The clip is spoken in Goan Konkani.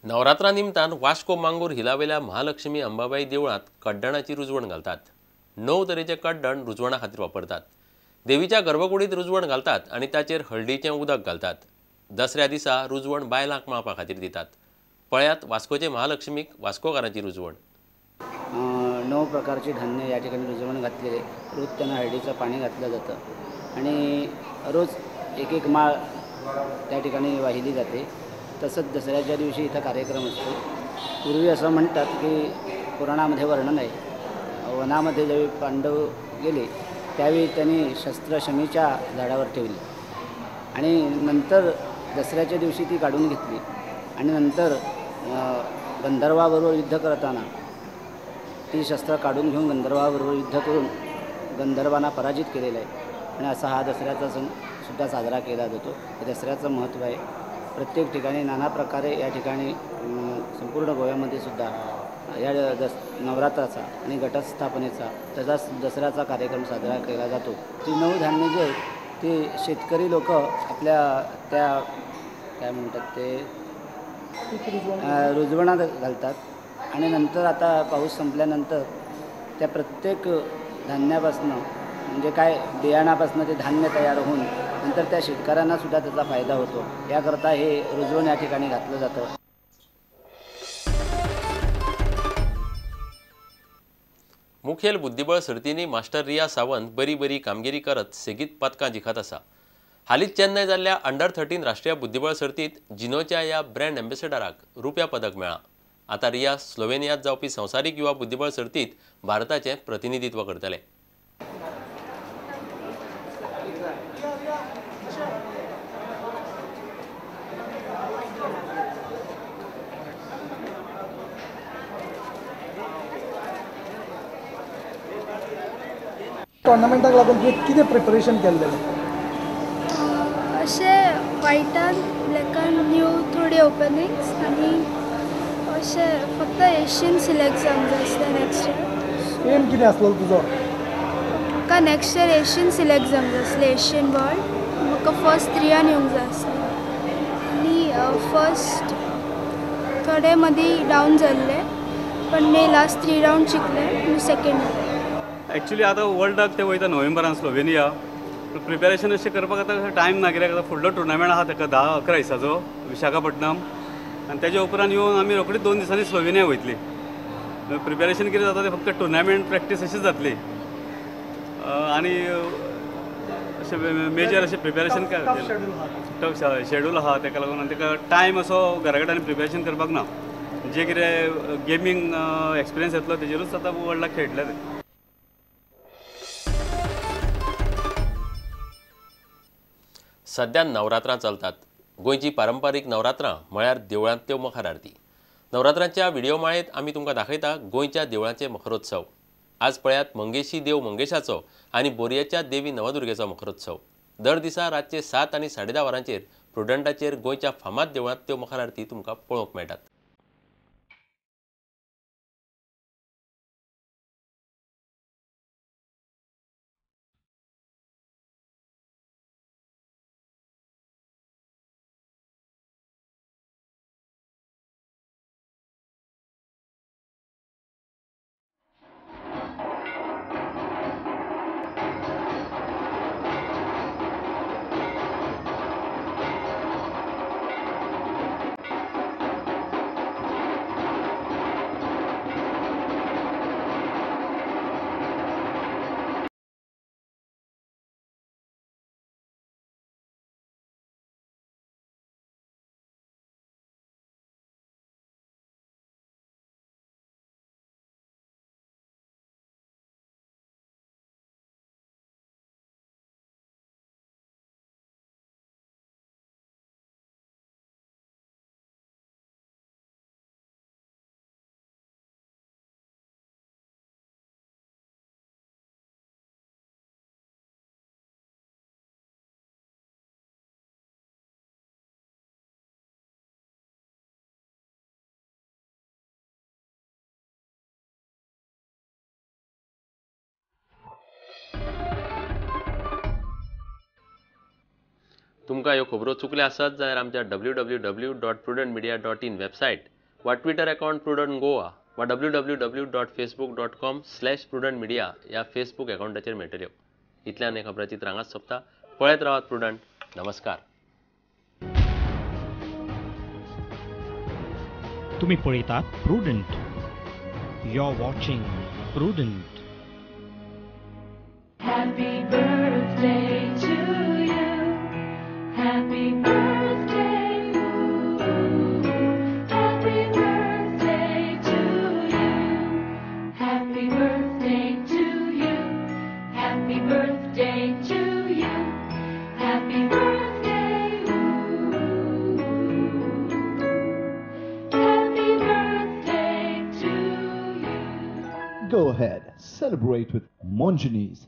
नवरात्रा निमतान वास्को मांगूर हिलावेल्या महालक्ष्मी अंबाबाई देवळांत कड्डणाची रुजवण घालतात. 9 तरेचे कड्डण रुजवणा खातीर वापरतात. देवीच्या गर्भकुडीत रुजवण घालतात आनी ताचेर हळदीचें उदक घालतात. दसऱ्या दिसा रुजवण बायलांक माळपा खातीर दितात. पळयात वास्कोचे महालक्ष्मीक वास्कोकारांची रुजवण. 9 प्रकारची धान्य या ठिकाणी रुजवण घातलेले, रोज त्यांना हळदीचं पाणी घातलं जातं आणि रोज एक एक माळ त्या ठिकाणी वाहिली जाते. तसंच दसऱ्याच्या दिवशी इथं कार्यक्रम असतो. पूर्वी असं म्हणतात की पुराणामध्ये वर्णन आहे, वनामध्ये ज्यावेळी पांडव गेले त्यावेळी त्यांनी शस्त्र शमीच्या झाडावर ठेवली आणि नंतर दसऱ्याच्या दिवशी ती काढून घेतली आणि नंतर गंधर्वाबरोबर युद्ध करताना ती शस्त्र काढून घेऊन गंधर्वाबरोबर युद्ध करून गंधर्वांना पराजित केलेलं आहे. आणि असा हा दसऱ्याचा सण सुद्धा साजरा केला जातो. हे दसऱ्याचं महत्त्व आहे. प्रत्येक ठिकाणी नाना प्रकारे या ठिकाणी संपूर्ण गोव्यामध्ये सुद्धा या नवरात्राचा आणि घटस्थापनेचा तसाच दसऱ्याचा कार्यक्रम साजरा केला जातो. ती 9 धान्य जे आहेत ते शेतकरी लोक आपल्या त्या काय म्हणतात ते रुजवणात घालतात आणि नंतर आता पाऊस संपल्यानंतर त्या प्रत्येक धान्यापासनं म्हणजे काय बियाणापासनं ते धान्य तयार होऊन नंतर त्या शेतकऱ्यांनासुद्धा त्याचा फायदा होतो. याकरता हे रुजवण या ठिकाणी घातलं जातं. मुखेल बुद्धिबळ सर्तींनी मास्टर रिया सावंत बरी बरी कामगिरी करत सेगीत पदकां जिखत आसा. हालींच चेन्नय जाल्ल्या अंडर 13 राष्ट्रीय बुद्धिबळ सर्तींत जिनोच्या ह्या ब्रँड एम्बेसेडराक रुप्या पदक मेळ्ळां. आतां रिया स्लोवेनियांत जावपी संवसारीक युवा बुद्धिबळ सर्तींत भारताचें प्रतिनिधित्व करतले. टोर्नामेंटाक लागून तुवें कितें प्रिपरेशन केल्लें? अशें वायटान ब्लॅकान न्यू थोडी ओपनिंग्स आनी अशें फक्त एशियन सिलेक्ट जावंक जाय आसलें नेक्स्ट इयर. एम कितें आसलो तुजो? म्हाका नेक्स्ट इयर एशियन सिलेक्ट जावंक जाय आसलें, एशियन वर्ल्ड. म्हाका फर्स्ट 3 येवंक जाय आसलें आनी फर्स्ट थोडे मदीं डावन जाल्ले, पण मे लास्ट 3 रावंड जिखले आनी सेकेंड आयलें. एक्चुअली आतां वर्ल्डाक ते वयता नोव्हेंबरान स्लोवेनिया. प्रिपेरेशन अशें करपाक आतां टायम ना, कित्याक आतां फुडलो टुर्नामेंट आहा ताका 10-11 दिसाचो विशाखापट्टनम, आनी तेज्या उपरांत येवन आमी रोखडीच 2 दिसांनी स्लोवेनिया वयतली. प्रिपेरेशन कितें जाता तें फक्त टुर्नामेंट प्रॅक्टीस अशीच जातली आनी अशें मेजर अशें प्रिपेरेशन काय टफ शेड्यूल आहा ताका लागून आनी ताका टायम असो घरा कडेन प्रिपेरेशन करपाक ना. जे कितें गेमींग एक्सपिरियन्स येतलो तेजेरूच आतां वर्ल्डाक खेळटले ते. सध्या नवरात्रां चलतात. गोंयची पारंपारीक नवरात्रां म्हळ्यार देवळांतल्यो मखर आरती. नवरात्रांच्या व्हिडिओ माळेंत आमी तुमकां दाखयता गोंयच्या देवळांचे मखरोत्सव. आज पळयात मंगेशी देव मंगेशाचो आनी बोरयेच्या देवी नवदुर्गेचो मखरोत्सव. दर दिसा रातचे 7 आनी 10:30 वरांचेर प्रुडंटाचेर गोंयच्या फामाद देवळांतल्यो मखर आरती तुमकां पळोवंक मेळटात. तुमकां ह्यो खबरो चुकल्या आसत जाल्यार आमच्या www.prudentmedia.in website वा ट्विटर अकाउंट प्रुडंट गोवा वा www.facebook.com/prudentmedia ह्या फेसबूक अकाउंटाचेर मेळटल्यो. इतल्यान हे खबराचित्र हांगाच सोंपता. पळयत रावात प्रुडंट. नमस्कार. तुम्ही पळयतात Prudent. You are watching Prudent. Happy birthday to you. Happy birthday, ooh. Happy birthday to you. Happy birthday to you. Happy birthday to you. Happy birthday, ooh. Happy birthday to you. Go ahead, celebrate with Monginis.